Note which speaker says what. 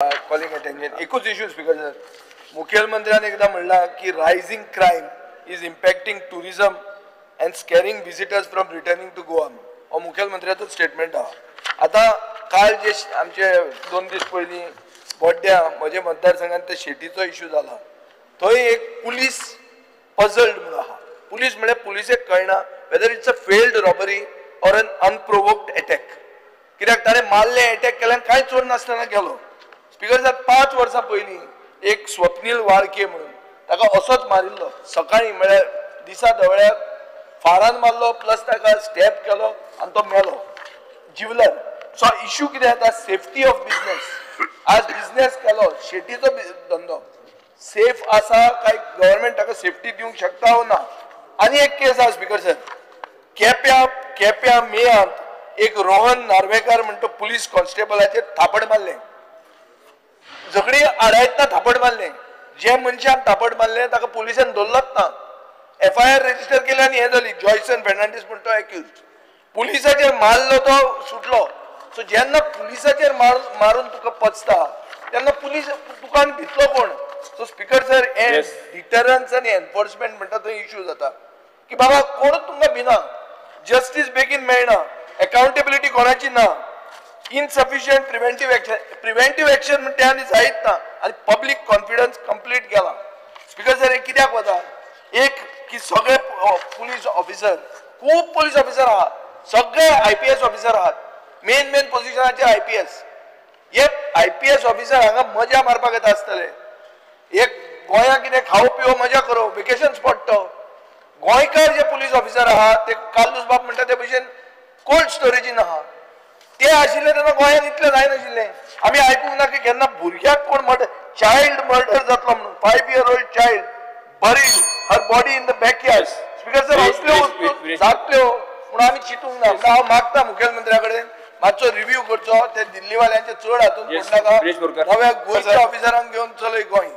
Speaker 1: Calling attention एकूच issue speaker sir, मुखेलमंत्र्यान एकदां म्हणलां की rising crime is impacting tourism and scaring visitors from returning to Goa. हो मुखेलमंत्र्याचो statement आहा. आतां काल जे आमचे 2 दीस पयलीं बोड्ड्या म्हज्या मतदारसंघात ते शेटीचो इश्यू जाला, थंय एक पुलीस पजल्ड म्हणून आहा. पुलीस म्हळ्यार पुलिसेक कळना whether it's a failed robbery or an unprovoked attack. कित्याक ताणें मारलें, एटॅक केल्यान कांय चोर नासतना गेलो. स्पीकर साहेब, 5 वर्सां पयलीं एक स्वप्नील वाळके म्हणून ताका असोच मारिल्लो, सकाळीं म्हळ्यार दिसा धवळ्याक फारान मारलो, प्लस ताका स्टॅप केलो आनी तो मेलो जिवलर. सो इश्यू कितें जाता, सेफ्टी ऑफ बिजनेस. आज बिजनेस केलो, शेतीचो धंदो सेफ आसा काय गव्हर्मेंट ताका सेफ्टी दिवंक शकता वो ना. आनी एक केस आसा स्पीकर सर, केप्या केप्या मेयांत एक रोहन नार्वेकार म्हणटो पुलीस कॉन्स्टेबलाचेर थापड मारलें, झगडी आडायतना थापड मारलें. जे मनशान थापड मारलें ताका पुलिसान धरलोच ना, एफआयआर रजिस्टर केली आनी हें जाली. जॉयसन फेर्नांडीस म्हणटो एक्युज, पुलिसाचेर मारलो तो सुटलो. सो जेन्ना पुलिसाचेर मारून तुका पचता तेन्ना पुलीस तुका आनी भितलो कोण. सो स्पीकर सर, हे डिटरन्स आनी एनफोर्समेंट म्हणटा थंय इश्यू जाता की बाबा कोणूच तुमकां भिना, जस्टीस बेगीन मेळना, अकाउंटेबिलिटी कोणाची ना, insufficient preventive action. Preventive action म्हणटा आनी जायत ना, आनी पब्लीक कॉन्फिडन्स कंप्लीट गेला. स्पीकर सर, हे कित्याक वता, एक की सगळे पुलीस ऑफिसर, खूब पुलीस ऑफिसर आहात, सगळे आयपीएस ऑफिसर आहात, मेन मेन पोजिशनाचे आयपीएस. हे आयपीएस ऑफिसर हांगा मजा मारपाक येता आसतले. एक गोंया कितें खावो पिवो मजा करो, वेकेशन स्पॉट तो. गोंयकार जे पुलीस ऑफिसर आहात ते कार्लूस बाब म्हणटा ते भशेन कोल्ड स्टोरेजीन आहा. ते आशिल्ले तेन्ना गोंयांत इतलें जायनाशिल्लें. आमी आयकूंक ना की केन्ना भुरग्याक कोण मर्डर, चायल्ड मर्डर जातलो म्हणून. 5 year old child buried her body in the backyard. Speaker sir, असल्यो वस्तू जातल्यो म्हणून आमी चिंतूंक ना. हांव मागता मुखेलमंत्र्या कडेन मातसो रिव्यू करचो, ते दिल्लीवाल्यांचे चड हातून पडनाका, नव्या गोंयच्या ऑफिसरांक घेवन चलय गोंय.